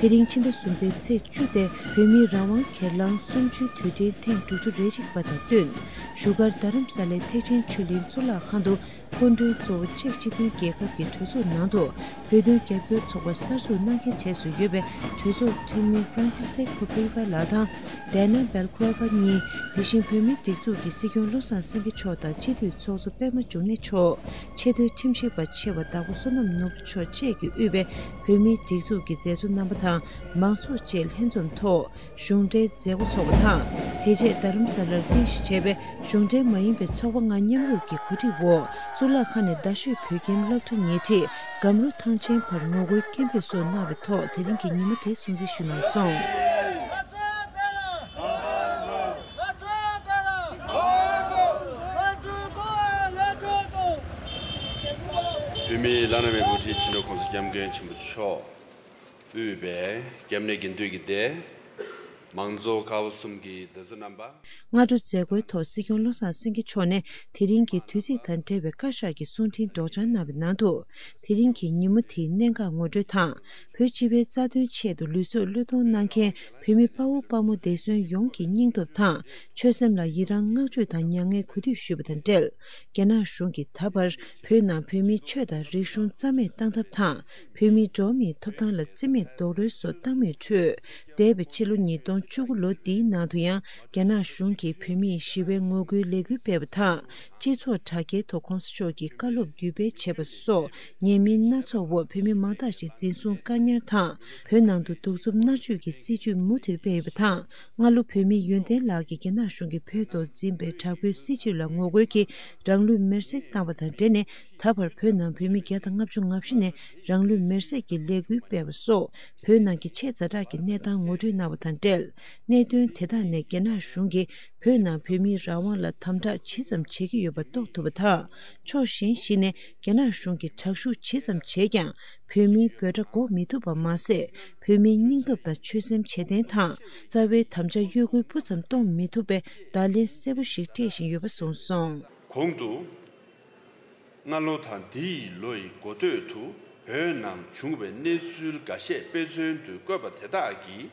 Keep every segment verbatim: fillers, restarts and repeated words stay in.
དེ་རིང་ཕྱི་ཟླ་གསུམ་པའི་ཚེས་བཅུ་སྟེ་བོད་མིའི་རང་དབང་སྒེར་ལངས་གསུམ་བཅུའི་དུས་དྲན་ཐེངས་དྲུག་ཅུ་རེ་གཅིག་པ་དང་བསྟུན། བཞུགས་སྒར་རྡ་རམ་ས་ལའི་ཐེག་ཆེན་ཆོས་གླིང་གཙུག་ལག་ཁང་དུ་སྐུ་མགྲོན་གཙོ་བོ་ཅེཀ་སྤྱི་མཐུན་རྒྱལ་ཁབ་ཀྱི་གྲོས་ཚོགས་ནང་དུ་བོད་དོན་རྒྱབ་སྐྱོར་ཚོགས་པ་གསར་འཛུགས་གནང་མཁན་གྲས་སུ་ཡོད་པའི་གྲོས་ཚོགས་འཐུས་མི་Francisek Kopriva་ལགས་དང་Dana Belgrova་གཉིས། དེ་བཞིན་བོད་མིའི་སྒྲིག་འཛུགས་ཀྱི་སྲིད་སྐྱོང་བློ་བཟང་སེང་གེ་མཆོག་དང་སྤྱི་འཐུས་ཚོགས་གཙོ་པད་མ་འབྱུང་གནས་མཆོག་ཆེས་མཐོའི་ཁྲིམས་ཞིབ་པ་ཆེ་བ་བདག་པོ་བསོད་ནམས་ནོར་བུ་མཆོག་བཅས་ཀྱིས་དབུས་པའི་བོད་མིའི་སྒྲིག་འཛུགས་ཀྱི་མཛད་གཙོ་རྣམ་པ་དང་མང་ཚོགས་བཅས་ལྷན་འཛོམས་ཐོག་གཞུང་འབྲེལ་མཛད་སྒོ་ཚོགས་པ་དང་། དེ་རྗེས་རྡ་རམ་ས་ལར་རྟེན་གཞི་བྱས་པའི་གཞུང་འབྲེལ་མ་ཡིན་པའི་ཚོགས་པ་ལྔ་མཉམ་རུབ་ཀྱི་གོ་སྒྲིག་འོག་གཙུག་ལག་ཁང་ནས་རྡ་ཤོད་བོད་ཁྱིམ་སློབ་གྲྭ་ཉེ་འཁྲིས་སྒམ་རུ་ཐང་ཆེན་བར་ངོ་རྒོལ་སྐད་འབོད་སོགས་གནང་བའི་ཐོག་དེ་རིང་གི་ཉིན་མོ་དེ་སྲུང་བརྩི་ཞུས་གནང་སོང་། བོད་མིའི་བླ་ན་མེད་པའི་དབུ་ཁྲིད་སྤྱི་ནོར་༸གོང་ས་༸སྐྱབས་མགོན་ཆེན་པོ་མཆོག་དབུས་པའི་སྐྱབས་གནས་དགེ་འདུན་གྱི་སྡེ། མང་གཙོ་ཀ་བ་གསུམ་གྱི་མཛད་གཙོ་རྣམ་པ། སྔ་དྲོ་མཛད་སྒོའི་ཐོག་སྲིད་སྐྱོང་བློ་བཟང་སེང་གེ་མཆོག་ནས་དེ་རིང་གི་དུས་ཚིགས་དང་འབྲེལ་བའི་བཀའ་ཤག་གི་གསུང་འཕྲིན་སྒྲོག་སྦྱང་གནང་བའི་ནང་དུ། དེ་རིང་གི་ཉིན་མོ་དེའི་གནད་འགག་ངོ་སྤྲོད་དང་། བོད་སྤྱི་པའི་རྩ་དོན་ཆེད་དུ་ལུས་སྲོག་བློས་གཏོང་གནང་མཁན་བོད་མི་དཔའ་བོ་དཔའ་མོ་འདས་གསོན་ཡོངས་ཀྱི་སྙིང་སྟོབས་དང་ཆོད་སེམས་ལ་ཡི་རང་བསྔགས་བརྗོད་དང་མྱ་ངན་གུས་འདུད་ཞུས་པ་དང་འབྲེལ། རྒྱ་ནག་གཞུང་གིས་ད་བར་བོད་ནང་བོད་མིའི་ཆོས་དང་རིག་གཞུང་རྩ་མེད་བཏང་ཐབས་དང་། བོད་མིའི་འགྲོ་བ་མིའི་ཐོབ་ཐང་ལ་བརྩི་མེད་རྡོག་རོལ་སོགས་བཏང་མིའི་ཁྲོད། འདས་པའི་ཕྱི་ལོ་ཉིས་སྟོང་བཅུ་དགུ་ལོ་འདིའི་ནང་དུ་ཡང་རྒྱ་ནག་གཞུང་གིས་བོད་མིའི་ཞི་བའི་ངོ་རྒོལ་ལས་འགུལ་སྤེལ་བ་དང་། སྤྱི་ཚོགས་དྲ་རྒྱའི་ཐོག་༸གོང་ས་མཆོག་གི་བཀའ་སློབ་བརྒྱུད་སྤེལ་བྱས་པ་སོགས་ཉེས་མིང་སྣ་ཚོགས་འོག་བོད་མི་མང་དག་ཞིག་འཛིན་བཟུང་བཀག་ཉར་དང་། བོད་ནང་དུ་གདུག་རྩུབ་མནར་གཅོད་ཀྱི་སྲིད་བྱུས་མུ་མཐུད་སྤེལ་ཡོད་པ་དང་། སྔ་ལོ་བོད་མི་ཡོན་ཏན་ལགས་ཀྱིས་རྒྱ་ནག་གཞུང་གིས་བོད་ཐོག་འཛིན་པའི་དྲག་པོའི་སྲིད་བྱུས་ལ་ངོ་རྒོལ་གྱིས་རང་ལུས་མེར་སྲེག་བཏང་བ་དང་འབྲེལ་ནས། ད་བར་བོད་ནང་བོད་མི་བརྒྱ་དང་ལྔ་བཅུ་ང་བཞི་ནས་རང་ལུས་མེར་སྲེག་གི་ལས་འགུལ་སྤེལ་བ་སོགས། བོད་ནང་གི་ཆེས་ཛ་དྲག་གི་གནས་སྟངས་ངོ་སྤྲོད་གནང་བ་དང་འབྲེལ། གནད་དོན་དེ་དག་ནས་རྒྱ་ནག་གཞུང་གིས་བོད་ནང་བོད་མིའི་རང་དབང་ལ་དམ་དྲག་ཇི་ཙམ་བྱེད་ཀྱི་ཡོད་པ་རྟོགས་ཐུབ་པ་དང་། ཕྱོགས་གཞན་ཞིག་ནས་རྒྱ་ནག་གཞུང་གིས་དྲག་ཤུགས་ཇི་ཙམ་བྱས་ཀྱང་། བོད་མིའི་འབོད་སྒྲ་འགོག་མི་ཐུབ་པ་མ་ཟད། བོད་མིའི་སྙིང་སྟོབས་དང་ཆོད་སེམས་བྱེད་བརྟན་དང་། རྩ་བའི་དམ་བཅའ་གཡོ་འགུལ་སྤུ་ཙམ་གཏོང་མི་ཐུབ་པའི་བརྡ་ལན་གསལ་པོ་ཞིག་སྤྲད་བཞིན་ཡོད་པ་གསུངས་སོང་། གོང་དུ། སྔ་ལོ་དང་འདི་ཡི་ལོ་ཡི་འགོ་སྟོད་དུ་བོད་ནང་བྱུང་བའི་གནས་ཚུལ་འགའ་ཤས་དཔེ་མཚོན་དུ་བཀོད་པ་དེ་དག་གིས།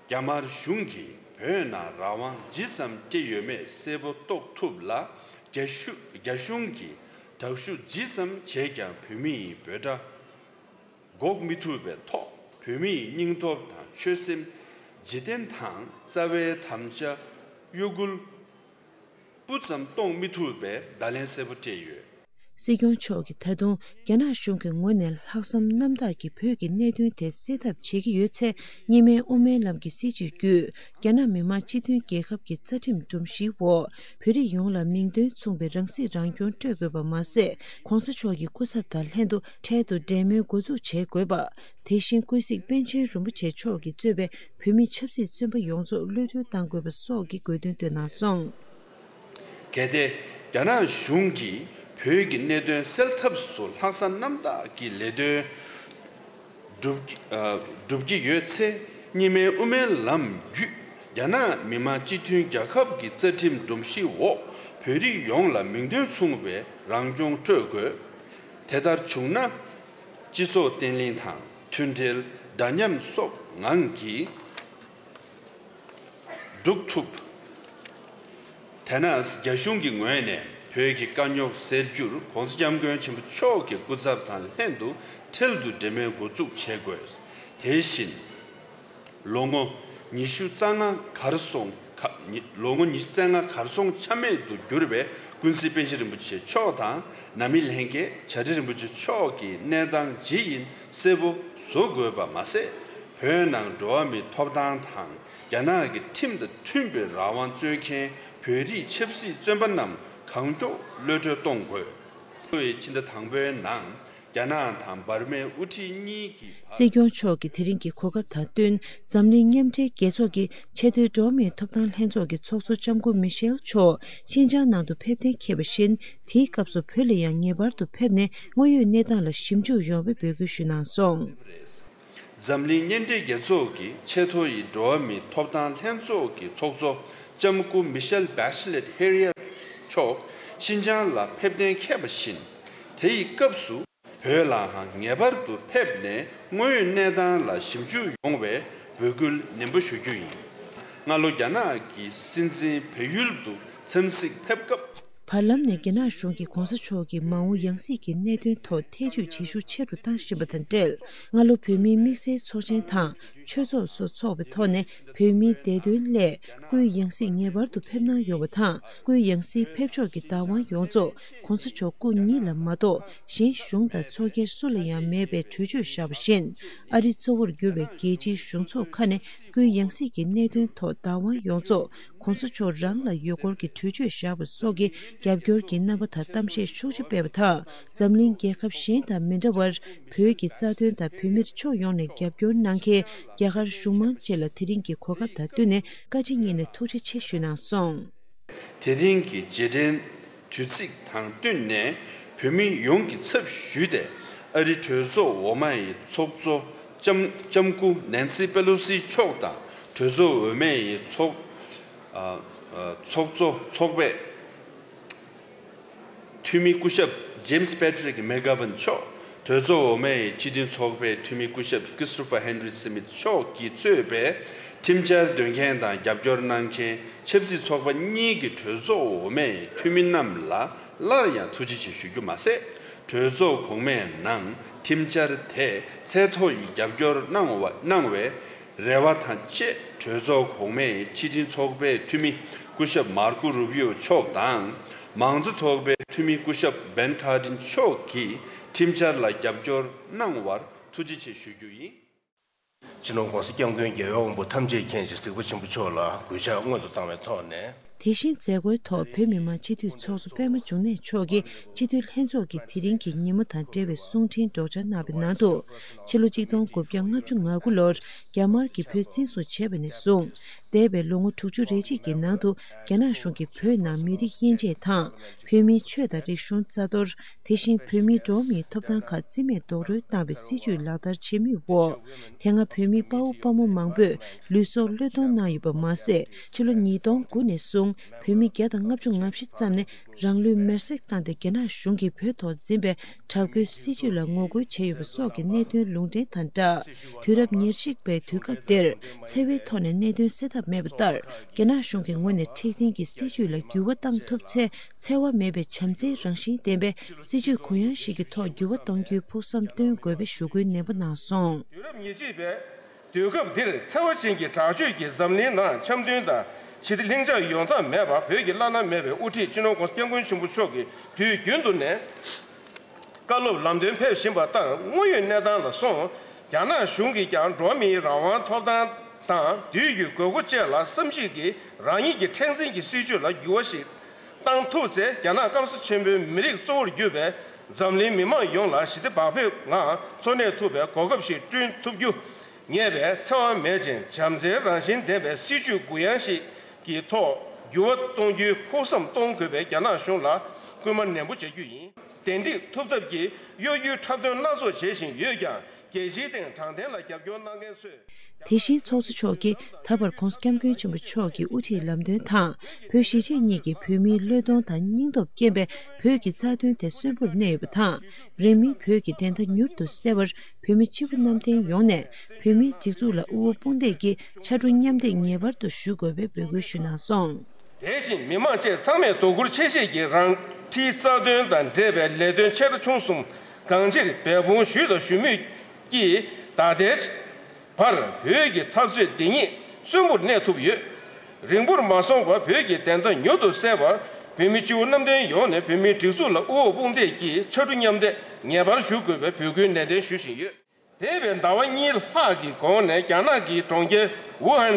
རྒྱ་དམར་གཞུང་གིས་བོད་ནང་རང་དབང་ཇི་ཙམ་སྤྲད་ཡོད་མེད་གསལ་པོ་རྟོགས་ཐུབ་ལ། རྒྱ་གཞུ་རྒྱ་གཞུང་གིས་དྲག་ཤུགས་ཇི་ཙམ་བྱས་ཀྱང་བོད་མིའི་འབོད་སྒྲ་འགོག་མི་ཐུབ་པའི་ཐོག་བོད་མིའི་སྙིང་སྟོབས་དང་ཆོད་སེམས་བརྗེ་བརྟན་དང་རྩ་བའི་དམ་བཅའ་གཡོ་འགུལ། སྤུ་ཙམ་གཏོང་མི་ཐུབ་པའི་བརྡ་ལན་གསལ་པོ་སྤྲད་ཡོད། སྲིད་སྐྱོང་མཆོག་གིས་ད་དུང་རྒྱ་ནག་གཞུང་གི་ངོས་ནས་ལྷག་བསམ་རྣམ་དག་གིས་བོད་ཀྱི་གནད་དོན་དེ་སེལ་ཐབས་བྱེད་ཀྱི་ཡོད་ཚེ། གཉིས་སྨན་དབུ་མའི་ལམ་གྱི་སྲིད་བྱུས་བརྒྱུད། རྒྱ་ནག་མི་དམངས་སྤྱི་མཐུན་རྒྱལ་ཁབ་ཀྱི་རྩ་ཁྲིམས་སྒྲོམ་གཞིའི་འོག་བོད་རིགས་ཡོངས་ལ་མིང་དོན་མཚུངས་པའི་རང་སྲིད་རང་སྐྱོང་སྤྲོད་དགོས་པ་མ་ཟད། ༸གོང་ས་མཆོག་གི་སྐུ་ཚབ་དང་ལྷན་དུ་འཕྲལ་དུ་འབྲེལ་མོལ་འགོ་འཛུགས་བྱེད་དགོས་པ། དེ་བཞིན་ཀུན་གཟིགས་པཎ་ཆེན་རིན་པོ་ཆེ་མཆོག་གིས་གཙོས་པའི་བོད་མི་ཆབ་སྲིད་བཙོན་པ་ཡོངས་རྫོགས་གློད་གྲོལ་གཏང་དགོས་པ་སོགས་ཀྱི་དགོས་འདུན་བཏོན་གནང་སོང་། གལ་ཏེ། རྒྱ་ནག་གཞུང་གིས་བོད་ཀྱི་གནད་དོན་སེལ་ཐབས་སུ་ལྷག་བསམ་རྣམ་དག་གིས་ལས་དོན་སྒྲུབ་ཨ་སྒྲུབ་ཀྱི་ཡོད་ཚེ། གཉིས་སྨན་དབུ་མའི་ལམ་བརྒྱུད། རྒྱ་ནག་མི་དམངས་སྤྱི་མཐུན་རྒྱལ་ཁབ་ཀྱི་རྩ་ཁྲིམས་སྒྲོམ་གཞིའི་འོག་བོད་རིགས་ཡོངས་ལ་མིང་དོན་མཚུངས་པའི་རང་སྐྱོང་སྤྲོད་དགོས། དེ་ལྟར་བྱུང་ན། སྤྱི་ཚོགས་བརྟན་ལྷིང་དང་མཐུན་སྒྲིལ་འདྲ་མཉམ་སོགས་ངང་གིས་སྒྲུབ་ཐུབ། དེས་ན། རྒྱ་གཞུང་གི་ངོས་ནས་བོད་ཀྱི་དཀའ་རྙོག་སེལ་རྒྱུར་༸གོང་ས་༸སྐྱབས་མགོན་ཆེན་པོ་མཆོག་གི་སྐུ་ཚབ་དང་ལྷན་དུ་འཕྲལ་དུ་འབྲེལ་མོལ་འགོ་འཛུགས་བྱེད་དགོས། དེ་བཞིན། ལོ་ངོ་ཉི་ཤུ་རྩ་ལྔ་གར་སོང་ག་ཉི་ལོ་ངོ་ཉི་ཤུ་རྩ་ལྔ་གར་སོང་ཆ་མེད་དུ་གྱུར་བའི་ཀུན་གཟིགས་པཎ་ཆེན་རིན་པོ་ཆེ་མཆོག་དང་ནང་མི་ལྷན་རྒྱས་བྱ་བྲལ་རིན་པོ་ཆེ་མཆོག་གི་གནས་སྟངས་ཇི་ཡིན་གསལ་པོ་བཟོ་དགོས་པ་མ་ཟད། བོད་ནང་འགྲོ་བ་མིའི་ཐོབ་ཐང་དང་རྒྱ་ནག་གི་ཁྲིམས་དང་མཐུན་པའི་རང་དབང་རྩོད་མཁན་བོད་རིགས་ཆབ་སྲིད་བཙོན་པ་རྣམས་གང་མགྱོགས་གློད་གྲོལ་གཏོང་དགོས། འཚོ་བའི་ཕྱི་ཟླ་དང་པོའི་ནང་། རྒྱ་ནག་དང་འབར་མའི་དབུ་ཁྲིད་གཉིས་ཀྱི་བར། སྲིད་སྐྱོང་མཆོག་གིས་དེ་རིང་གི་གོ་སྐབས་དང་བསྟུན། འཛམ་གླིང་མཉམ་འབྲེལ་རྒྱལ་ཚོགས་ཀྱི་ཆེས་མཐོའི་འགྲོ་བ་མིའི་ཐོབ་ཐང་ལྷན་ཚོགས་ཀྱི་ཚོགས་གཙོ་ལྕམ་སྐུ་མི་ཤེལ་མཆོག་ཤིན་ཅང་ནང་དུ་ཕེབས་གཏན་འཁེལ་བ་བཞིན། དེའི་སྐབས་སུ་བོད་ལ་ཡང་ངེས་པར་དུ་ཕེབས་ནས་དངོས་ཡོད་གནས་སྟངས་ལ་ཞིབ་འཇུག་ཡོང་བའི་འབོད་སྐུལ་ཞུས་གནང་སོང་། འཛམ་གླིང་མཉམ་འབྲེལ་རྒྱལ་ཚོགས་ཀྱི་ཆེས་མཐོ་ཡི་འགྲོ་བ་མིའི་ཐོབ་ཐང་ལྷན་ཚོགས་ཀྱི་ཚོགས་གཙོ་ལྕམ་སྐུ་མི་ཤེལ་བྷེ་ཤི་ལེད་ཧེ་རི་ཡ་མཆོག་ཤིན་ཅང་ལ་ཕེབས་གཏན་འཁེལ་བ་བཞིན། དེ་ཡི་སྐབས་སུ། བོད་ལའང་ངེས་པར་དུ་ཕེབས་ནས་དངོས་ཡོད་གནས་སྟངས་ལ་ཞིབ་འཇུག་ཡོང་བའི་འབོད་སྐུལ་ནན་པོ་ཞུ་རྒྱུ་ཡིན། སྔ་ལོ་རྒྱ་ནག་གི་སྲིད་འཛིན་བལ་ཡུལ་དུ་འཚམས་གཟིགས་ཕེབས་སྐབས། བར་ལམ་ནས་རྒྱ་ནག་གཞུང་གིས་༸གོང་ས་མཆོག་གི་མ་འོངས་ཡང་སྲིད་ཀྱི་གནད་དོན་ཐོག་ཐེ་བྱུས་བྱེད་ཤུགས་ཆེ་རུ་བཏང་བཞིན་པ་དང་འབྲེལ། སྔ་ལོ་བོད་མིའི་དམིགས་བསལ་ཚོགས་ཆེན་དང་། ཆོས་ཚོགས་སོགས་འཚོགས་པའི་ཐོག་ནས་བོད་མིའི་བདེ་དོན་སླད་སྐུའི་ཡང་སྲིད་ངེས་པར་དུ་ཕེབས་གནང་ཡོང་བ་དང་། སྐུའི་ཡང་སྲིད་ཕེབས་ཕྱོགས་ཀྱི་བདག་དབང་ཡོངས་རྫོགས་༸གོང་ས་མཆོག་སྐུ་ཉིད་ལ་མ་གཏོགས་གཞན་གཞུང་དང་ཚོགས་སྒེར་སུ་ལ་ཡང་མེད་པའི་གྲོས་ཆོད་བཞག་པ་བཞིན། ཨ་རི་གཙོ་བོར་གྱུར་པའི་རྒྱལ་སྤྱིའི་གཞུང་ཚོགས་ཁག་ནས་སྐུའི་ཡང་སྲིད་ཀྱི་གནད་དོན་ཐོག་བདག་དབང་ཡོངས་རྫོགས་༸གོང་ས་མཆོག་རང་ལ་ཡོད་སྐོར་གྱི་གྲོས་ཆོད་བཞག་པ་སོགས་ཀྱི་རྒྱབ་སྐྱོར་གྱི་རྣམ་པ་དང་གཏམ་བཤད་ཤུགས་ཆེ་སྤེལ་བ་དང་། འཛམ་གླིང་རྒྱལ་ཁབ་གཞན་དང་མི་འདྲ་བར། བོད་ཀྱི་རྩ་དོན་དང་བོད་མིར་ཕྱོགས་ཡོངས་ནས་རྒྱབ་སྐྱོར་གནང་མཁན་རྒྱ་གར་གཞུང་མང་བཅས་ལ་དེ་རིང་གི་གོ་སྐབས་དང་བསྟུན་ནས་བཀའ་སྤྱི་གཉིས་ནས་ཐུགས་རྗེ་ཆེ་ཞུས་གནང་སོང་། དེ་རིང་གི་རྗེས་དྲན་དུས་ཚིགས་དང་བསྟུན་ནས་བོད་མི་ཡོངས་ཀྱི་ཚབ་ཞུས་ཏེ། ཨ་རིའི་གྲོས་ཚོགས་འོག་མའི་ཚོགས་གཙོ་ལྕམ་ལྕམ་སྐུ་ནན་སི་པེ་ལོ་སི་མཆོག་དང་། གྲོས་ཚོགས་འོག་མའི་ཚོགས་ཨ་ཨ་ཚོགས་གཙོ་ཚོགས་པའི་འཐུས་མི་སྐུ་ཞབས་ཇེམ་སི་པེ་ཏྲིག་མེག་གྷ་ཝན་མཆོག་གྲོས་ཚོགས་འོག་མའི་སྤྱི་མཐུན་ཚོགས་པའི་འཐུས་མི་སྐུ་ཞབས་ཀི་སི་ཊོ་ཕར་ཧེན་རི་སི་མིད་མཆོག་གིས་གཙོས་པའི་ཁྲིམས་འཆར་འདོན་མཁན་དང་རྒྱབ་སྐྱོར་གནང་མཁན་ཆབ་སྲིད་ཚོགས་པ་གཉིས་ཀྱི་གྲོས་ཚོགས་འོག་མའི་འཐུས་མི་རྣམས་ལ་སླར་ཡང་ཐུགས་རྗེ་ཆེ་ཞུ་རྒྱུ་མ་ཟད། གྲོས་ཚོགས་གོང་མའི་ནང་ཁྲིམས་འཆར་དེ་ཚད་མཐོ་ཡི་རྒྱབ་སྐྱོར་གནང་བ་གནང་བའི་རེ་བ་དང་བཅས། གྲོས་ཚོགས་གོང་མའི་སྤྱི་མཐུན་ཚོགས་པའི་འཐུས་མི་སྐུ་ཞབས་མར་ཀོ་རུ་བི་ཡོ་མཆོག་དང་། མང་གཙོ་ཚོགས་པའི་འཐུས་མི་སྐུ་ཞབས་བེན་ཁཱར་ཏིན་མཆོག་གིས་ཁྲིམས་འཆར་ལ་རྒྱབ་སྐྱོར་གནང་བར་ཐུགས་རྗེ་ཆེ་ཞུ་རྒྱུ་ཡིན། སྤྱི་ནོར་༸གོང་ས་༸སྐྱབས་མགོན་རྒྱལ་བའི་དབང་པོ་ཐམས་ཅད་མཁྱེན་ཅིང་གཟིགས་པ་ཆེན་པོ་མཆོག་ལ་གུས་ཕྱག་སྔོན་དུ་བཏང་བའི་ཐོག་ནས། དེ་བཞིན་མཛད་སྒོའི་ཐོག་བོད་མི་མང་སྤྱི་འཐུས་ཚོགས་གཙོ་པད་མ་འབྱུང་གནས་མཆོག་གིས་སྤྱི་འཐུས་ལྷན་ཚོགས་ཀྱི་དེ་རིང་གི་ཉིན་མོ་དང་འབྲེལ་བའི་གསུང་འཕྲིན་སྒྲོག་སྦྱང་གནང་བའི་ནང་དུ། ཕྱི་ལོ་ཆིག་སྟོང་དགུ་བརྒྱ་ལྔ་བཅུ་ང་དགུ་ལོར་རྒྱ་དམར་གྱིས་བོད་བཙན་བཟུང་བྱས་པ་ནས་བཟུང་། འདས་པའི་ལོ་ངོ་དྲུག་ཅུ་རེ་གཅིག་གི་ནང་དུ་རྒྱ་ནག་གཞུང་གིས་བོད་ནང་མི་རིགས་དབྱེ་འབྱེད་དང་། བོད་མིའི་ཆོས་དང་རིག་གཞུང་རྩ་གཏོར། དེ་བཞིན་བོད་མིའི་འགྲོ་བ་མིའི་ཐོབ་ཐང་ཁག་རྩིས་མེད་རྡོག་རོལ་བཏང་བའི་སྲིད་བྱུས་ལག་བསྟར་བྱེད་མུས་འོག་དེ་སྔ་བོད་མི་དཔའ་བོ་དཔའ་མོ་མང་པོས་ལུས་སྲོག་བློས་གཏོང་གནང་ཡོད་པ་མ་ཟད། ཕྱི་ལོ་ཉིས་སྟོང་དགུ་ནས་བཟུང་བོད་མི་བརྒྱ་དང་ལྔ་བཅུ་ང་བཞི་ཙམ་ནས་རང་ལུས་མེར་སྲེག་བཏང་སྟེ་རྒྱ་ནག་གཞུང་གིས་བོད་ཐོག་འཛིན་པའི་དྲག་པོའི་སྲིད་བྱུས་ལ་ངོ་རྒོལ་བྱས་ཡོད་པ་སོགས་ཀྱི་གནད་དོན་ལུང་འདྲེན་དང་སྦྲགས། དུས་རབས་ཉེར་གཅིག་པའི་དུས་སྐབས་འདིར་འཚེ་བའི་ཐོག་ནས་གནད་དོན་སེལ་ཐབས་མེད་པ་ལྟར། རྒྱ་ནག་གཞུང་གི་ངོས་ནས་མཁྲེགས་འཛིན་གྱི་སྲིད་བྱུས་ལ་འགྱུར་བ་བཏང་ཐུབ་ཚེ། འཚེ་བ་མེད་པའི་བྱམས་བརྩེའི་རང་བཞིན་ལྡན་པའི་སྲིད་བྱུས་གུ་ཡངས་ཤིག་གི་ཐོག་འགྱུར་བ་གཏོང་རྒྱུའི་ཕུགས་བསམ་བཏོན་དགོས་པའི་ཞུ་སྐུལ་ནན་པོ་གནང་སོང་། དུས་རབས་ཉེར་གཅིག་པའི་དུས་སྐབས་འདིར་འཚེ་བ་ཅན་གྱི་དྲག་སྤྱོད་ཀྱིས་འཛམ་གླིང་ནང་འཆམ་མཐུན་དང་ཞི་བདེ་ལྷིང་འཇགས་ཡོང་ཐབས་མེད་པར། བོད་ཀྱི་བླ་ན་མེད་པའི་དབུ་ཁྲིད་སྤྱི་ནོར་༸གོང་ས་༸སྐྱབས་མགོན་ཆེན་པོ་མཆོག་གིས་དུས་རྒྱུན་དུ་ནས། བཀའ་སློབ་ལམ་སྟོན་ཕེབས་བཞིན་པ་ལྟར་དངོས་ཡོད་གནས་སྟངས་ལ་སོང་། རྒྱ་ནག་གཞུང་གིས་ཀྱང་འགྲོ་བ་མིའི་རང་དབང་ཐོབ་ཐང་དང་དུས་ཀྱི་དགོས་མཁོ་བཅས་ལ་བསམ་གཞིག་གིས་རང་ཉིད་ཀྱི་མཁྲེགས་འཛིན་གྱི་སྲིད་བྱུས་ལ་འགྱུར་བ་ཞིག་བཏང་ཐུབ་ཚེ། རྒྱ་ནག་སྐམ་ས་ཆེན་པོའི་མི་རིགས་གཙོ་བོར་གྱུར་པའི་འཛམ་གླིང་མི་མང་ཡོངས་ལ་ཞི་བདེ་བག་ཕེབས་ངང་འཚོ་གནས་ཐུབ་པའི་གོ་སྐབས་ཤིག་བསྐྲུན་ཐུབ་རྒྱུ། ངེས་པའི་འཚེ་བ་མེད་ཅིང་བྱམས་བརྩེའི་རང་བཞིན་ལྡན་པའི་སྲིད་བྱུས་གུ་ཡངས་ཤིག་གི་ཐོག་འགྱུར་བ་གཏོང་རྒྱུའི་ཕུགས་བསམ་གཏོང་དགོས་པའི་རྒྱ་ནག་གཞུང་ལ་སྐུལ་མ་ནན་པོ་བྱ་རྒྱུ་ཡིན། དེ་འགྲིག་ཐུབ་ཐབས་ཀྱི་གཡོ་སྒྱུའི་འཁྲབ་སྟོན་སྣ་ཚོགས་བྱེད་བཞིན་ཡོད་ཀྱང་། རྒྱལ་སྤྱིའི་སྟེང་དྲང་བདེན་ལ་རྒྱབ་སྐྱོར་གནང་མཁན་ཚོས། དེ་བཞིན་ཚོགས་གཙོ་མཆོག་གིས་ད་བར་༸གོང་ས་༸སྐྱབས་མགོན་ཆེན་པོ་མཆོག་གིས་དབུ་ཁྲིད་ལམ་སྟོན་དང་། བོད་གཞིས་བྱེས་གཉིས་ཀྱི་བོད་མིའི་བློས་གཏོང་དང་སྙིང་སྟོབས་རྐྱེན་པས་བོད་ཀྱི་རྩ་དོན་དེ་གསོན་པོར་གནས་ཡོད་པ་དང་། རིང་མིན་བོད་ཀྱི་བདེན་མཐའ་མྱུར་དུ་གསལ་བར་བོད་མི་སྤྱི་བོ་གནམ་བསྟན་ཡོངས་ནས་བོད་མིའི་སྒྲིག་འཛུགས་ལ་དབུ་འོག་དཔུང་འདེགས་ཀྱིས་ཕྱར་གྲུ་མཉམ་འདེགས་ངེས་པར་དུ་ཞུ་དགོས་པའི་འབོད་སྐུལ་ཞུས་གནང་སོང་། དེ་བཞིན་མི་མང་བཅས་ཚང་མས་དོ་ཁུར་ཆེ་བཞེས་ཀྱིས་རང་འཁྲིའི་རྩ་དོན་དང་འབྲེལ་བའི་ལས་དོན་ཆེ་ཕྲ་ཆུང་གསུམ་གང་ཅིར་འབད་འབུངས་ཞུས་དང་ཞུ་མུས་ཀྱིས། ད་ལྟའི་བར་བོད་ཀྱི་འཐབ་རྩོད་འདི་ཉིད་གསོན་པོར་གནས་ཐུབ་ཡོད། རིང་པོར་མ་སོང་བར་བོད་ཀྱི་བདེན་མཐའ་མྱུར་དུ་གསལ་བར་བོད་མི་སྤྱི་བོ་གནམ་བསྟན་ཡོངས་ནས་བོད་མིའི་སྒྲིག་འཛུགས་ལ་དབུ་འོག་དཔུང་འདེགས་ཀྱིས་ཕྱར་གྲུ་མཉམ་འདེགས་ངེས་པར་ཞུ་དགོས་པའི་འབོད་སྐུལ་ནན་ཏན་ཞུ་བཞིན་ཡོད། འདས་པའི་ཟླ་བ་གཉིས་ལྷག་གི་གོང་ནས་རྒྱ་ནག་གི་གྲོང་ཁྱེར་ཝུ་ཧན་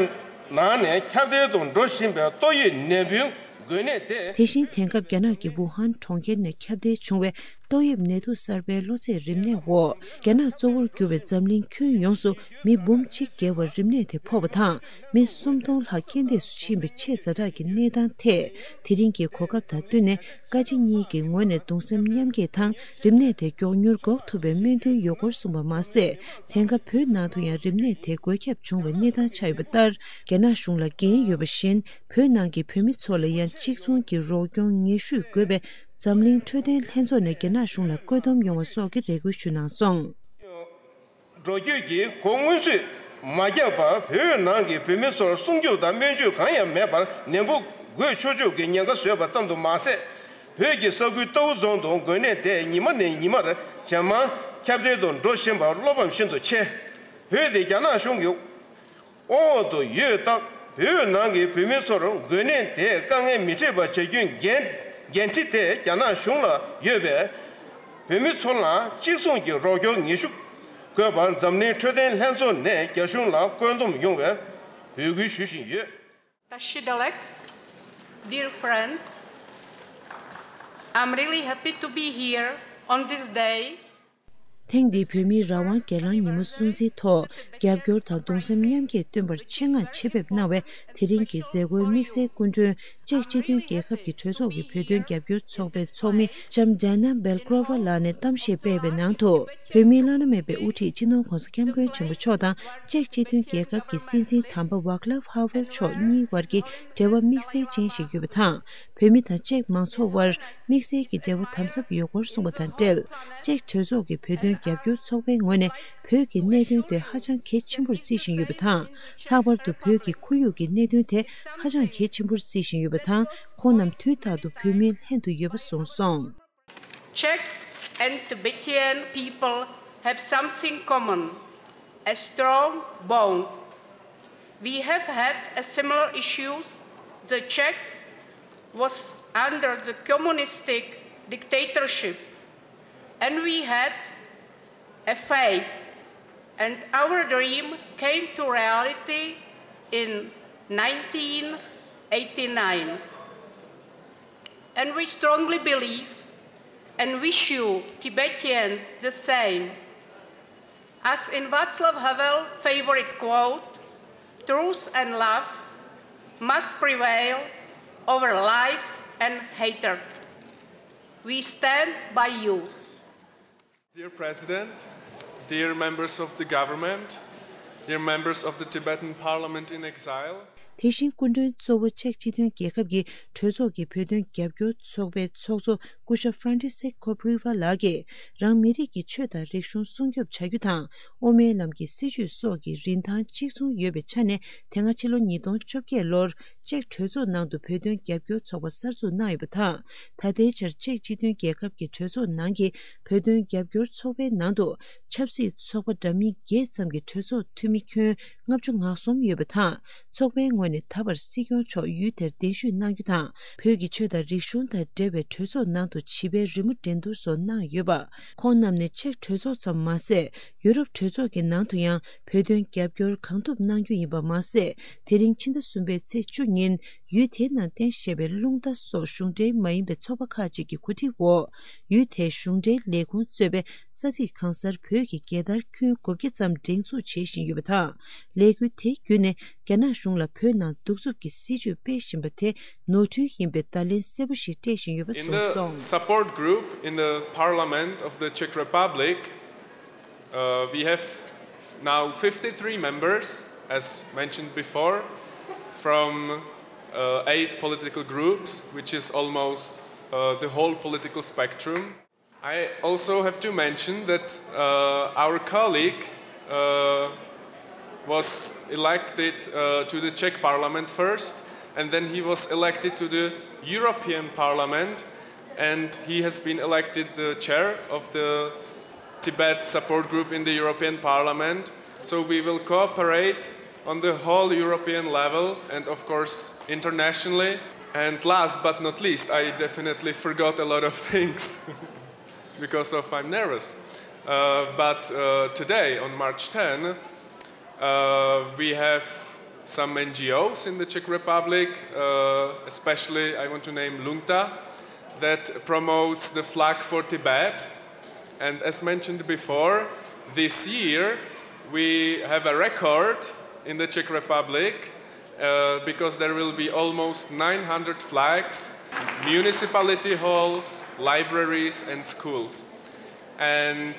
ནང་ནས་ཁྱབ་གདལ་དུ་འགྲོ་བཞིན་པའི་ཏོག་དབྱིབས་ནད་འབུའི་འགོས་ནད་དེ། དེ་བཞིན་དེང་སྐབས་རྒྱ་ནག་གི་ཝུ་ཧན་གྲོང་ཁྱེར་ནས་ཁྱབ་གདལ་བྱུང་བའི་ཏོག་དབྱིབས་ནད་དུག་གསར་པའི་གློ་ཚད་རིམས་ནད་འོག་རྒྱ་ནག་གཙོ་བོར་གྱུར་པའི་འཛམ་གླིང་ཁྱོན་ཡོངས་སུ་མི་འབུམ་གཅིག་བརྒལ་བར་རིམས་ནད་དེ་ཕོག་པ་དང་། མི་སུམ་སྟོང་ལྷག་རྐྱེན་འདས་སུ་ཕྱིན་པའི་ཆེས་ཛ་དྲག་གི་གནས་སྟངས་ཐད། དེ་རིང་གི་གོ་སྐབས་དང་བསྟུན་ནས་བཀའ་སྤྱི་གཉིས་ཀྱི་ངོས་ནས་གདུང་སེམས་མཉམ་སྐྱེད་དང་། རིམས་ནད་དེ་མགྱོགས་མྱུར་འགོག་ཐུབ་པའི་སྨོན་འདུན་ཡོད་སྐོར་གསུངས་པ་མ་ཟད། དེང་སྐབས་བོད་ནང་དུ་ཡང་རིམས་ནད་དེ་འགོས་ཁྱབ་བྱུང་བའི་གནས་སྟངས་ཆགས་ཡོད་པ་ལྟར། རྒྱ་ནག་གཞུང་ལ་འགན་ཡོད་པ་བཞིན། བོད་ནང་གི་བོད་མི་ཚོ་ལ་ཡང་གཅིག་མཚུངས་ཀྱི་རོགས་སྐྱོར་ངེས་ཤོས་དགོས་པའི་ འཛམ་གླིང་འཕྲོད་བསྟེན་ལྷན་ཚོགས་ནས་རྒྱ་ནག་གཞུང་ལ་བཀོད་འདོམས་ཡོང་བ་སོགས་ཀྱི་རེ་སྐུལ་ཞུས་གནང་སོང་། འགྲོ་སྐྱོད་ཀྱི་གོ་སྔོན་ཚུད་མ་བརྒྱབ་པར་བོད་ནང་གི་བོད་མི་ཚོར་སྲུང་སྐྱོབ་དང་སྨན་བཅོས་གང་ཡང་མེད་པར་ནད་འབུ་འགོས་ཆོག་ཆོག་གི་ཉེན་ཁ་བཟོས་པ་ཙམ་དུ་མ་ཟད། བོད་ཀྱི་ས་ཁུལ་རྟའུ་རྫོང་དུ་འགོས་ནད་དེ་ཉི་མ་ནས་ཉི་མར་ཇེ་མང་ཁྱབ་གདལ་དུ་འགྲོ་བཞིན་པར་བློ་ཕམ་ཤིན་ཏུ་ཆེ། བོད་དེ་རྒྱ་ནག་གཞུང་གི་དབང་འོག་ཏུ་ཡོད་སྟབས། བོད་ནང་གི་བོད་མི་ཚོར་འགོས་ནད་དེས་དཀའ་ངལ་མི་འཕྲད་པ་བྱ་རྒྱུའི་འགན་འགན་འཁྲི་དེ་རྒྱ་ནག་གཞུང་ལ་ཡོད་པས། བོད་མི་ཚོ་ལ་གཅིག་མཚུངས་ཀྱི་རོགས་སྐྱོར་ངེས་ཤུགས་དགོས་པར་འཛམ་གླིང་འཕྲོད་བསྟེན་ལྷན་ཚོགས་ནས་རྒྱ་གཞུང་ལ་བཀོད་འདོམས་ཡོང་བའི་འབོད་སྐུལ་ཞུ་བཞིན་ཡོད། Tashi Delek, dear friends, I'm really happy to be here on this day. ཐེངས་འདིའི་བོད་མིའི་རང་དབང་སྒེར་ལངས་ཉིན་མོ་སྲུང་བརྩིའི་ཐོག་རྒྱབ་སྐྱོར་དང་གདུང་སེམས་མཉམ་སྐྱེད་སྟོན་པར་ཆེད་མངགས་ཆེད་ཕེབས་གནང་བའི་དེ་རིང་གི་མཛད་སྒོའི་དམིགས་བསལ་སྐུ་མགྲོན། ཅེཀ་སྤྱི་མཐུན་རྒྱལ་ཁབ་ཀྱི་གྲོས་ཚོགས་ཀྱི་བོད་དོན་རྒྱབ་སྐྱོར་ཚོགས་པའི་ཚོགས་མི་ལྕམ་ཌེ་ན་སྦེལ་ཀྲོ་ཝ་ལགས་ནས་གཏམ་བཤད་སྤེལ་བའི་ནང་དུ། བོད་མིའི་བླ་ན་མེད་པའི་དབུ་ཁྲིད་སྤྱི་ནོར་༧གོང་ས་༧སྐྱབས་མགོན་ཆེན་པོ་མཆོག་དང་། ཅེཀ་སྤྱི་མཐུན་རྒྱལ་ཁབ་ཀྱི་སྲིད་འཛིན་དམ་པ་ཝཱ་ཀླའབ་ཧ་ཝེལ་མཆོག་གཉིས་བར་གྱི་འབྲེལ་བ་དམིགས་བསལ་ཅན་ཞིག་ཡོད་པ་དང་། བོད་མི་དང་ཅེཀ་མང་ཚོགས་དབར་དམིགས་བསལ་གྱི་འབྲེལ་བ་དམ་ཟབ་ཡོད་སྐོར་གསུངས་པ་དང་འབྲེལ། ཅེཀ་གྲོས་ཚོགས་ཀྱི་བོད་དོན་རྒྱབ་སྐྱོར་ཚོགས་པའི་ངོས་ནས་བོད་ཀྱི་གནད་དོན་དེ་ཧ་ཅང་གལ་ཆེན་པོར་བརྩི་བཞིན་ཡོད་པ་དང་། ལྷག་པར་དུ་བོད་ཀྱི་ཁོར་ཡུག་གི་གནད་དོན་དེ་ཧ་ཅང་གལ་ཆེན་པོར་བརྩི་བཞིན་ཡོད་པ་དང་། ཁོང་རྣམས་དུས་རྟག་ཏུ་བོད་མིའི་ལྷན་དུ་ཡོད་པ་གསུངས་སོང་། Czech and Tibetan people have something common, a strong bond. We have had a similar issues. The Czech was under the communistic dictatorship, and we had a faith, and our dream came to reality in nineteen eighty-nine. And we strongly believe and wish you Tibetans the same. As in Václav Havel favorite quote, truth and love must prevail over lies and hatred. We stand by you. Dear President, dear members of the government, dear members of the Tibetan Parliament in exile, དེ་བཞིན་སྐུ་མགྲོན་གཙོ་བོ་ཅེཀ་སྤྱི་མཐུན་རྒྱལ་ཁབ་ཀྱི་གྲོས་ཚོགས་ཀྱི་བོད་དོན་རྒྱབ་སྐྱོར་ཚོགས་པའི་ཚོགས་གཙོ་སྐུ་ཞབས་ཧྥ་རན་ཊི་སིག་ཁོ་པྲི་ཝ་ལགས་ཀྱིས། རང་མི་རིགས་ཀྱི་ཆོས་དང་རིག་གཞུང་སྲུང་སྐྱོབ་བྱ་རྒྱུ་དང་། དབུ་མའི་ལམ་གྱི་སྲིད་བྱུས་སོགས་ཀྱི་རིན་ཐང་གཅིག་མཚུངས་ཡོད་པའི་ཆ་ནས། དེ་སྔ་ཕྱི་ལོ་ཉིས་སྟོང་བཅོ་བརྒྱད་ལོར་ཅེཀ་གྲོས་ཚོགས་ནང་དུ་བོད་དོན་རྒྱབ་སྐྱོར་ཚོགས་པ་གསར་འཛུགས་གནང་ཡོད་པ་དང་། ད་ལྟའི་ཆར་ཅེཀ་སྤྱི་མཐུན་རྒྱལ་ཁབ་ཀྱི་གྲོས་ཚོགས་ནང་གི་བོད་དོན་རྒྱབ་སྐྱོར་ཚོགས་པའི་ནང་དུ། ཆབ་སྲིད་ཚོགས་པ་འདྲ་མིན་བརྒྱད་ཙམ་གྱི་གྲོས་ཚོགས་འཐུས་མི་ཁྱོན་ལྔ་བཅུ་ང་གསུམ་ཡོད་པ་དང་། ཚོགས་པའི་ངོས་ནས་ད་བར་སྲིད་སྐྱོང་མཆོག་ཡུལ་དེར་གདན་ཞུ་གནང་རྒྱུ་དང་། བོད་ཀྱི་ཆོས་དང་རིག་གཞུང་དང་འབྲེལ་བའི་གྲོས་ཚོགས་ནང་དུ་བྱིས་པའི་རི་མོ་འགྲན་བསྡུར་སོགས་གནང་ཡོད་པ། ཁོང་རྣམས་ནས་ཅེཀ་གྲོས་ཚོགས་ཙམ་མ་ཟད། ཡུ་རོབ་གྲོས་ཚོགས་ཀྱི་ནང་དུ་ཡང་བོད་དོན་རྒྱབ་སྐྱོར་གང་ཐུབ་གནང་རྒྱུ་ཡིན་པ་མ་ཟད། དེ་རིང་ཕྱི་ཟླ་གསུམ་པའི་ཚེས་བཅུ་ཉིན། ཡུལ་དེའི་ནང་རྟེན་བཞེས་པའི་རླུང་རྟ་སོགས་གཞུང་འབྲེལ་མ་ཡིན་པའི་ཚོགས་པ་ཁག་ཅིག་གི་གོ་སྒྲིག་འོག་ཡུལ་དེའི་གཞུང་འབྲེལ་ལས་ཁུངས་གཙོས་པའི་ས་ཚིགས་གང་སར་བོད་ཀྱི་རྒྱལ་དར་ཁྱོན་དགུ་བརྒྱ་ཙམ་སྒྲེང་འཛུགས་བྱེད་བཞིན་ཡོད་པ་དང་། ལས་འགུལ་དེ་བརྒྱུད་ནས་རྒྱ་ནག་གཞུང་ལ་བོད་ནང་གདུག་རྩུབ་ཀྱི་སྲིད་བྱུས་སྤེལ་བཞིན་པ་དེ་ནོར་འཁྲུལ་ཡིན་པའི་བརྡ་ལན་གསལ་པོ་ཞིག་སྤྲད་བཞིན་ཡོད་པ་In གསུངས་the སོང་། Support group in the Parliament of the Czech Republic, Uh, we have now fifty-three members, as mentioned before, from uh, eight political groups, which is almost uh, the whole political spectrum. I also have to mention that uh, our colleague uh, was elected uh, to the Czech Parliament first, and then he was elected to the European Parliament, and he has been elected the chair of the Tibet support group in the European Parliament. So we will cooperate on the whole European level and, of course, internationally. And last but not least, I definitely forgot a lot of things because of I'm nervous. Uh, but uh, today, on March ten, uh, we have some N G Os in the Czech Republic, uh, especially I want to name Lungta, that promotes the flag for Tibet. And as mentioned before, this year we have a record in the Czech Republic uh, because there will be almost nine hundred flags, municipality halls, libraries, and schools. And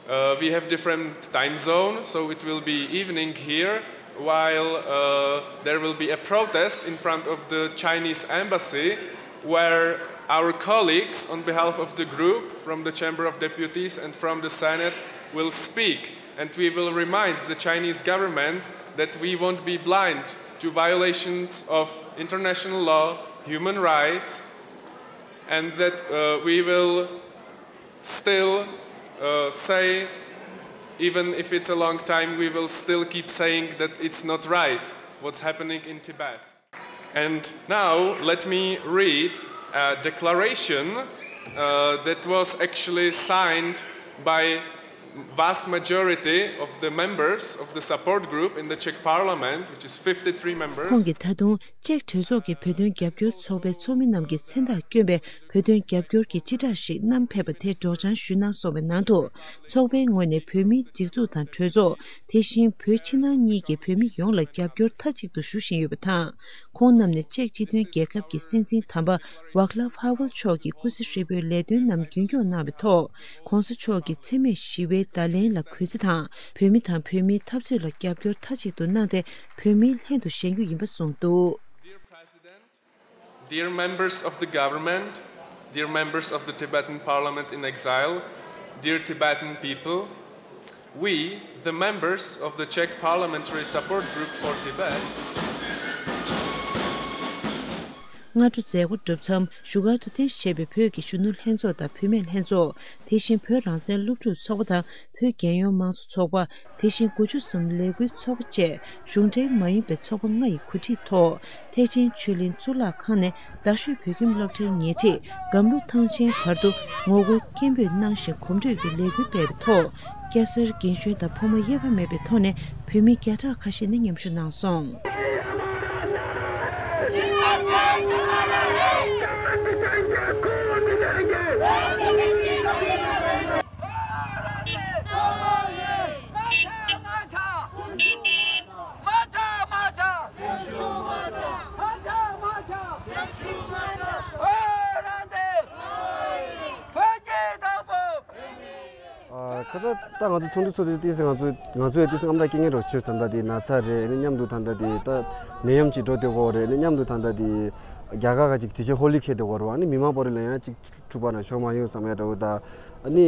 uh, we have different time zone, so it will be evening here, while uh, there will be a protest in front of the Chinese embassy where Our colleagues, on behalf of the group from the Chamber of Deputies and from the Senate, will speak, and we will remind the Chinese government that we won't be blind to violations of international law, human rights, and that uh, we will still uh, say, even if it's a long time, we will still keep saying that it's not right what's happening in Tibet. And now let me read a declaration uh, that was actually signed by vast majority of the members of the support group in the Czech parliament, which is fifty-three members. ཁོང་གིས་ད་དུང་ཅེཀ་གྲོས་ཚོགས་ཀྱི་བོད་དོན་རྒྱབ་སྐྱོར་ཚོགས་པའི་ཚོགས་མི་རྣམས་ཀྱི་མཚན་རྟགས་བསྐྱོན་པའི་བོད་དོན་རྒྱབ་སྐྱོར་གྱི་སྤྱི་བསྒྲགས་ཤིག་བསྣམས་ཕེབས་པ་དེ་སྒྲོག་སྦྱང་ཞུས་གནང་སོང་བའི་ནང་དུ། ཚོགས་པའི་ངོས་ནས་བོད་མིའི་སྒྲིག་འཛུགས་དང་གྲོས་ཚོགས། དེ་བཞིན་བོད་ཕྱི་ནང་གཉིས་ཀྱི་བོད་མི་ཡོངས་ལ་རྒྱབ་སྐྱོར་མཐའ་གཅིག་ཏུ་ཞུ་བཞིན་ཡོད་པ་དང་། ཁོང་རྣམས་ནས་ཅེཀ་སྤྱི་མཐུན་རྒྱལ་ཁབ་ཀྱི་སྲིད་འཛིན་དམ་པ་ཝཱ་ཀླ་ཧྥ་ཝལ་མཆོག་གི་སྐུ་ཚེ་ཧྲིལ་པོའི་ལས་དོན་རྣམས་རྒྱུན་འཁྱོངས་གནང་བའི་ཐོག ༸གོང་ས་མཆོག་གི་འཚེ་མེད་ཞི་བའི་བརྡ་ལན་ལ་གུས་བརྩི་དང་། བོད་མི་དང་བོད་མིའི་འཐབ་རྩོད་ལ་རྒྱབ་སྐྱོར་མཐའ་གཅིག་ཏུ་གནང་སྟེ། བོད་མིའི་ལྷན་དུ་བཞེངས་རྒྱུ་ཡིན་པ་གསུངས་འདུག། Dear President, dear members of the government, dear members of the Tibetan Parliament in exile, dear Tibetan people, we, the members of the Czech Parliamentary Support Group for Tibet, སྔ་དྲོ་མཛད་སྒོ་གྲུབ་མཚམས་བཞུགས་སྒར་དུ་རྟེན་གཞི་བྱས་པའི་བོད་ཀྱི་གཞོན་ནུ་ལྷན་ཚོགས་དང་བུད་མེད་ལྷན་ཚོགས། དེ་བཞིན་བོད་རང་བཙན་སློབ་ཕྲུག་ཚོགས་པ་དང་བོད་རྒྱལ་ཡོངས་མང་གཙོ་ཚོགས་པ། དེ་བཞིན་དགུ་བཅུ་གསུམ་ལས་འགུལ་ཚོགས་པ་བཅས་གཞུང་འབྲེལ་མ་ཡིན་པའི་ཚོགས་པ་ལྔ་ཡི་གོ་སྒྲིག་ཐོག་ཐེག་ཆེན་ཆོས་གླིང་གཙུག་ལག་ཁང་ནས་རྡ་ཤོད་བོད་ཁྱིམ་སློབ་གྲྭའི་ཉེ་འཁྲིས་སྒམ་ལུ་ཐང་ཆེན་བར་དུ་ངོ་རྒོལ་སྐད་འབོད་གནང་ཞིང་གོམ་བགྲོད་ཀྱི་ལས་འགུལ་སྤེལ་བའི་ཐོག་སྐྱ་སེར་རྒན་གཞོན་དང་ཕོ་མོ་དབྱེ་བ་མེད་པའི་ཐོག་ནས་བོད་མི་བརྒྱ་ཕྲག་ཁ་ཤས་ནས་མཉམ་ཞུགས་གནང་སོང་། ཁ་ཚ་ད་ང་ཚོ་ཚོགས་འདུ་ཚོགས་དུས་ཏིས་ང་ཚོ་ང་ཚོའི་ཏིས་ཨམ་ར་སྐད་ངན་རོགས་ཆོས་ད་ལྟ་དེ་ན་ཚ་རེད། ཨ་ནི་མཉམ་དུ་ད་ལྟ་དེ་ད་ནད་ཡམས་ཅིག་འགྲོ་བསྡད་ཡོད་རེད། ཨ་ནི་མཉམ་དུ་ད་ལྟ་དེ་རྒྱ་གར་ག་ཅིག་དུས་ཆེན་ཧོ་ལི་ཁེལ་བསྡད་ཡོད་རེད། ཨ་ནི་མི་མང་པོ་རེ་ལ་ཡང་ཅིག་འཁྲུག་པ་ན་ཤོར་མ་ཡོང་བསམ་ཡ་འདྲ་བོ་ད། ཨ་ནི་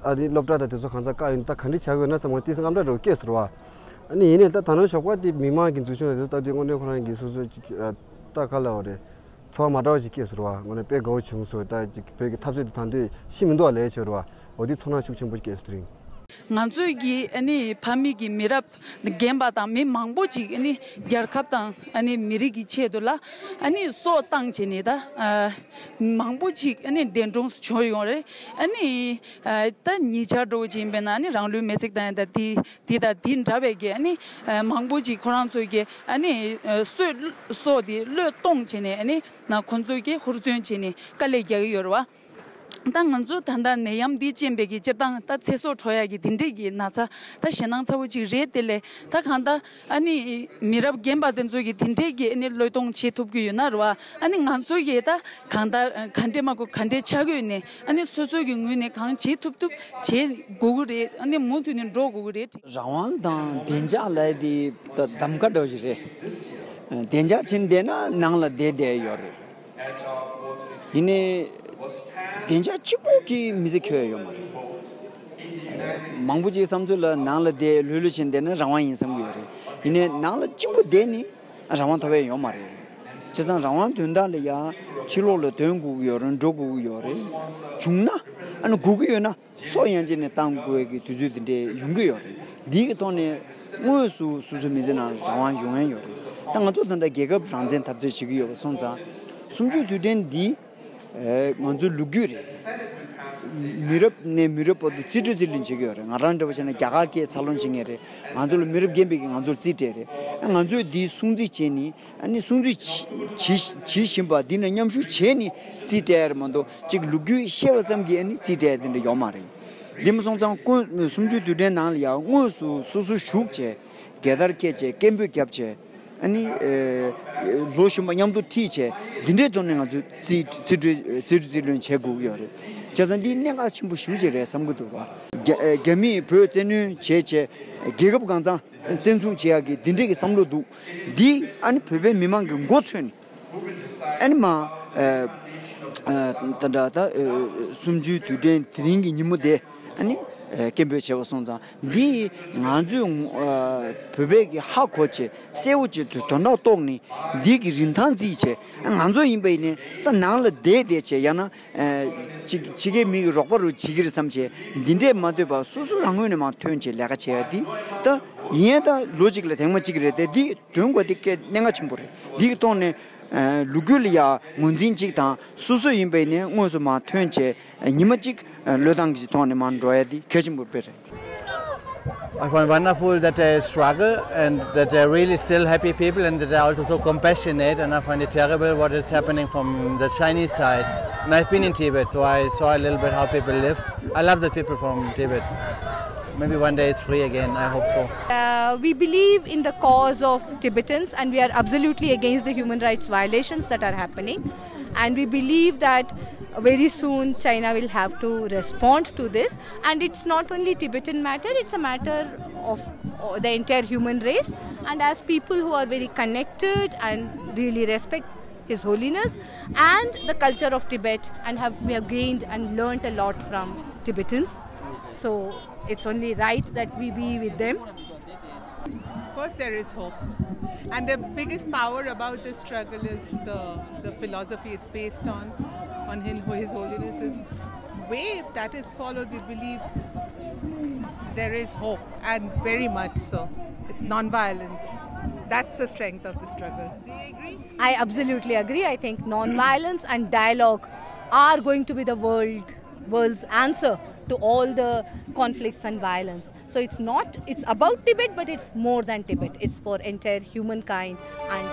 ཨ་ནི་སློབ་གྲྭ་དང་དེ་ཚོ་གང་ཚ་བཀག་ཡོད་ན་ད་ག་འདྲ་བྱ་དགོས་ན་བསམ་ང་ཏིས་ཨམ་ར་འདྲ་བོ་སྐྱེས་སོང་ར་བ། ཨ་ནི་ཡིན་ནའི་ད་ད་ནང་ཞོགས་པ་དེ་མི་མང་གི་འཛུལ་ཞུགས་དེ་ཚོ་ལྟ་དུས་དངོས་གནས་ཁོ་རང་གི་སོ་སོ་ཅིག་ད་ག་ལ་བ་རེད། ཚོར་བ་མ་འདྲ་བ་ཞིག་སྐྱེས་སོང་ར་བ། དངོས་གནས་དཔེ་དགའ་བོ་བྱུང་སོང་། ད་ཅིག་བོད་ཀྱི་འཐབ་རྩོད་དེ་ད་དུང་ཤི་མི་འདུག་བ་ལས་ཆོག་ར་བ། འོ་དེ་ཚོར་སྣང་ཤུགས་ཆེན་པོ་སྐྱེས་སོང་དེ་རིང་། ང་ཚོའི་གི་ཨ་ནི་ཕ་མེས་ཀྱི་མི་རབས་རྒན་པ་དང་མི་མང་པོ་ཅིག་ཨ་ནི་རྒྱལ་ཁབ་དང་ཨ་ནི་མི་རིགས་ཀྱི་ཆེད་དུ་ལ་ཨ་ནི་སྲོག་བཏང་བྱས་ནས་ད་ཨ་མང་པོ་ཅིག་ཨ་ནི་འདས་གྲོངས་སུ་བྱུང་ཡོང་རེད། ཨ་ནི་ཨ་ད་ཉེ་ཆར་འགྲོ་བ་ཅིག་ཡིན་པས་ན་ཨ་ནི་རང་ལུས་མེར་སྲེག་བཏང་ཡ་ད་དེ་དེ་དང་དེ་འདྲ་བའི་གི་ཨ་ནི་ཨ་མང་པོ་ཅིག་ཁོ་རང་ཚོའི་གི་ཨ་ནི་ཨ་སྲོག་སྲོག་དེ་བློས་གཏོང་བྱས་ནས་ཨ་ནི་ན་ཁོ་ཚོའི་གི་ཧུར་བརྩོན་བྱས་ནས་དཀའ་ལས་རྒྱག་གི་ཡོད་རེད་བ། ད་ང་ཚོ་ད་ལྟ་ནད་ཡམས་འདི་ཅན་པའི་གི་སྤྱིར་བཏང་ད་ཚེ་སྲོག་འཕྲོག་ཡ་གི་དེ་འདྲས་ཀྱི་ན་ཚ་ད་ཞེད་སྣང་ཚ་བོ་ཅིག་རེད། དེ་ལས་ད་གང་ལྟར་ཨ་ནི་མི་རབས་རྒན་པ་དེ་ཚོ་གི་དེ་འདྲས་ཀྱི་ཨ་ནི་བློས་གཏོང་བྱེད་ཐུབ་ཀྱི་ཡོད་ན་རེད་བ། ཨ་ནི་ང་ཚོ་གི་ད་གང་ལྟར་ག་འདྲས་མ་དགོས་ག་འདྲས་ཆགས་ཀྱི་ཡོད་ནས་ཨ་ནི་སོ་སོ་གི་ངོས་ནས་གང་བྱེད་ཐུབ་ཐུབ་བྱེད་དགོས་ཀྱི་རེད། ཨ་ནི་མུ་མཐུད་ནས་འགྲོ་དགོས་ཀྱི་རེད། རང་དབང་དང་བདེ་འཇགས་ལབ་དེ་ད་གདམ་ག་འདྲ་བོ་ཞིག་རེད། བདེ་འཇགས་ཕྱིན་བསྡད་ན་ནང་ལ་བསྡད་བསྡད་ཡོད་རེད། ཡིན་ནའི་བདེ་འཇགས་གཅིག་པོ་གིས་མི་ཚེ་འཁྱོལ་ཡ་ཡོད་མ་རེད། མང་པོ་ཅིག་བསམ་ཚུལ་ལ་ནང་ལ་བསྡད་ལྷོད་ལྷོད་བྱས་བསྡད་ན་རང་དབང་ཡིན་བསམ་གྱི་ཡོད་རེད། ཡིན་ནའི་ནང་ལ་གཅིག་པོ་བསྡད་ནི་རང་དབང་ཐོབ་ཡ་ཡོད་མ་རེད། བྱས་ཙང་རང་དབང་དོན་དག་ལ་ཡ་ཕྱི་ལོགས་ལ་དོན་དགོས་ཀྱི་ཡོད་རེད། འགྲོ་དགོས་ཀྱི་ཡོད་རེད། བྱུང་ན་ཨ་ནི་དགོས་ཀྱི་ཡོད་ན། སྲོག་ཡན་ཆད་ནས་བཏང་དགོས་ཀྱི་དུས་ཚོད་འདི་འདྲའི་ཡོང་གི་ཡོད་རེད། འདིའི་གི་ཐོག་ནས་དངོས་སུ་སོ་སོའི་མི་ཚེ་ནང་ལ་རང་དབང་ཡོང་ཡ་ཡོད་རེད། ད་ང་ཚོ་ད་ལྟ་རྒྱལ་ཁབ་རང་བཙན་འཐབ་རྩོད་བྱེད་ཀྱི་ཡོད་པ་སོང་ཙང་། གསུམ་བཅུའི་དུས་དྲན་འདི་ཨེ་ང་ཚོའི་ལོ་རྒྱུས་རེད། མི་རབས་ནས་མི་རབས་བར་དུ་རྩིས་སྤྲོད་རྩིས་ལེན་བྱེད་ཀྱི་ཡོད་རེད། ང་རང་འདྲ་བོ་བྱས་ན་རྒྱ་གར་སྐད་འཚར་ལོངས་བྱེད་མཁན་རེད། ང་ཚོ་ལ་མི་རབས་རྒན་པས་ཀྱིས་ང་ཚོར་རྩིས་སྤྲད་རེད། ང་ཚོས་འདི་སྲུང་བརྩི་བྱས་ནས། ཨ་ནི་སྲུང་བརྩི་བྱེད་བྱེད་བཞིན་པ་འདི་ན་མཉམ་ཞུགས་བྱས་ནས་རྩིས་སྤྲད་ཡ་རེད་མ་གཏོགས་གཅིག་ལོ་རྒྱུས་བཤད་པ་ཙམ་གྱིས་ཨ་ནི་རྩིས་སྤྲད་ཡ་དེ་འདྲ་ཡོད་མ་རེད། འདི་མ་སོང་ཙང་ཀུན་གསུམ་བཅུའི་དུས་དྲན་ནང་ལ་ཡང་དངོས་སུ་སོ་སོ་ཞུགས་བྱས། རྒྱལ་དར་འཁྱེར་བྱས། སྐད་འབོད་བརྒྱབ་བྱས། ཨ་ནི་ཨེ་ལོ་གཞོན་པ་མཉམ་དུ་ཁྲིད་བྱས། འདི་འདྲའི་ཐོག་ནས་ང་ཚོས་རྩིས་རྩིས་སྤྲོད་རྩིས་སྤྲོད་རྩིས་ལེན་བྱེད་དགོས་ཀྱི་ཡོད་རེད། བྱས་ཙང་འདི་གནད་འགག་ཆེན་པོ་ཞེ་པོ་ཅིག་རེད་བསམ་གྱི་འདུག་ར། རྒྱ་ཨེ་རྒྱ་མིས་བོད་བཙན་གནོན་བྱས་བྱས་རྒྱལ་ཁབ་གང་ཚང་བཙན་བཟུང་བྱེད་ཡག་གི་འདི་འདྲས་ཀྱི་བསམ་བློ་འདུག། འདི་ཨ་ནི་བོད་པའི་མི་མང་གི་མགོ་ཚོས་ནས་ཨ་ནི་མ་ཨ་ ད་འདྲ་ད་གསུམ་བཅུའི་དུས་དྲན་དེ་རིང་གི་ཉིན་མོ་དེ་ཨ་ནི་སྐད་འབོད་བྱས་པ་སོང་ཙང་འདི་ང་ཚོས་བོད་པས་ཀྱི་ཧ་གོ་བྱས་གསལ་བོ་བྱས་དུས་དོན་དག་རྟོགས་ནས་འདི་གི་རིན་ཐང་བརྩིས་བྱས་ང་ཚོ་ཡིན་པ་ཡིན་ནའི་ད་ནང་ལ་བསྡད་བསྡད་བྱས་ཡང་ན། ཕྱི་ཕྱི་རྒྱལ་མི་གི་རོགས་པ་རུ་བྱེད་ཀྱི་རེད་བསམ་བྱས་འདི་འདྲས་མ་ལྟོས་པར་སོ་སོ་རང་ངོས་ནས་མར་ཐོན་བྱས་ལས་ཀ་བྱེད་ཡ་འདི་ད་ཡིན་ཡང་ད་ལོ་གཅིག་ལ་ཐེངས་མ་གཅིག་རེད་དེ་འདི་དོན་དགོས་དེ་སྐད་གནད་འགག་ཆེན་པོ་རེད། འདི་གི་ཐོག་ནས་ལོ་རྒྱུས་ལ་ཡ་ངོས་འཛིན་གཅིག་དང་སོ་སོ་ཡིན་པ་ཡིན་ནའི་དངོས་སུ་མར་ཐོན་བྱས་ཉི་མ་གཅིག་བློས་བཏང་གི་ཐོག་ནས་མར་འགྲོ་ཡ་འདི་གལ་ཆེན་པོ་དཔེ་རེད། I find wonderful that they struggle and that they're really still happy people and that they're also so compassionate. And I find it terrible what is happening from the Chinese side. And I've been in Tibet, so I saw a little bit how people live. I love the people from Tibet. Maybe one day it's free again. I hope so. Uh, we believe in the cause of Tibetans and we are absolutely against the human rights violations that are happening. And we believe that very soon China will have to respond to this. And it's not only Tibetan matter, it's a matter of uh, the entire human race. And as people who are very connected and really respect His Holiness and the culture of Tibet, and have, we have gained and learnt a lot from Tibetans. So it's only right that we be with them. Of course, there is hope. And the biggest power about this struggle is the, the philosophy it's based on, on His Holiness's way. If that is followed, we believe there is hope, and very much so. It's non-violence. That's the strength of the struggle. I absolutely agree. I think non-violence and dialogue are going to be the world world's answer to all the conflicts and violence. So it's not, it's about Tibet, but it's more than Tibet. It's for entire humankind and